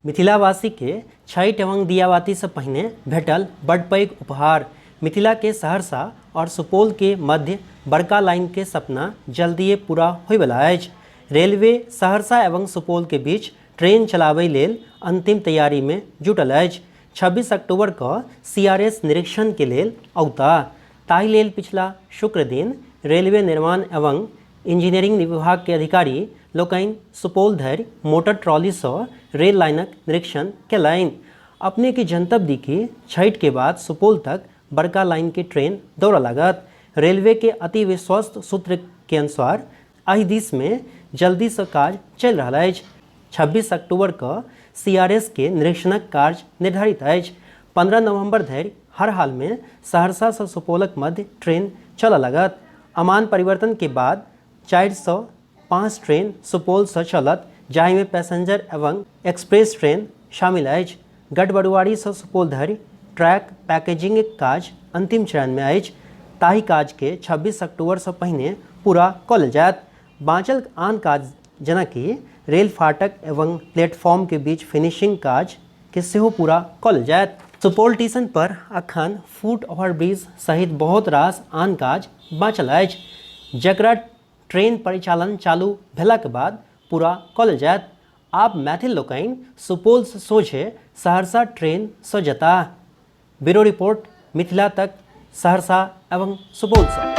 मिथिलावासी के छठि एवं दियाबाती सँ पहिने भेटल बड्ड पैघ उपहार। मिथिला के सहरसा और सुपौल के मध्य बड़का लाइन के सपना जल्दिये पूरा होय वाला अछि। रेलवे सहरसा एवं सुपौल के बीच ट्रेन चलाबय लेल अंतिम तैयारी मे जुटल अछि। 26 अक्टूबर क सीआरएस निरीक्षण के लेल औताह। ताहि लेल पिछला शुक्र दिन रेलवे निर्माण एवं इंजीनियरिंग विभाग के अधिकारी लोकनि सुपौल धरि मोटर ट्रॉली सँ रेल लाइनक निरीक्षण केलनि। अपने के जनतब दी कि छठि के बाद सुपौल तक बड़का लाइन के ट्रेन दौड़य लागत। रेलवे के अति विश्वस्त सूत्र के अनुसार एहि दिस मे जल्दी सँ काज चलि रहल अछि। 26 अक्टूबर क सीआरएस के निरीक्षणक कार्य निर्धारित अछि। 15 नवंबर धरि हर हाल मे सहरसा सँ सुपौलक मध्य ट्रेन चलय लागत। अमान परिवर्तन के बाद 405 ट्रेन सुपौल सँ चलत, जाहि मे पैसेंजर एवं एक्सप्रेस ट्रेन शामिल अछि। गढ़बरुआरी सँ सुपौल धरि ट्रैक पैकेजिंगक काज अंतिम चरण मे अछि। ताहि काज के 26 अक्टूबर सँ पहिने पूरा क लेल जायत। बाँचल आन काज जेना कि रेल फाटक एवं प्लेटफॉर्म के बीच फिनिशिंग काज के सेहो पूरा क लेल जायत। सुपौल टीशन पर अखन फुट ओवरब्रिज सहित बहुत रास आन काज बाँचल अछि, जकरा ट्रेन परिचालन चालू भेलाक बाद पूरा क लेल जायत। आब मैथिल लोकनि सुपौल सँ सोझे सहरसा ट्रेन सँ जेताह। ब्यूरो रिपोर्ट, मिथिला तक, सहरसा एवं सुपौल सँ।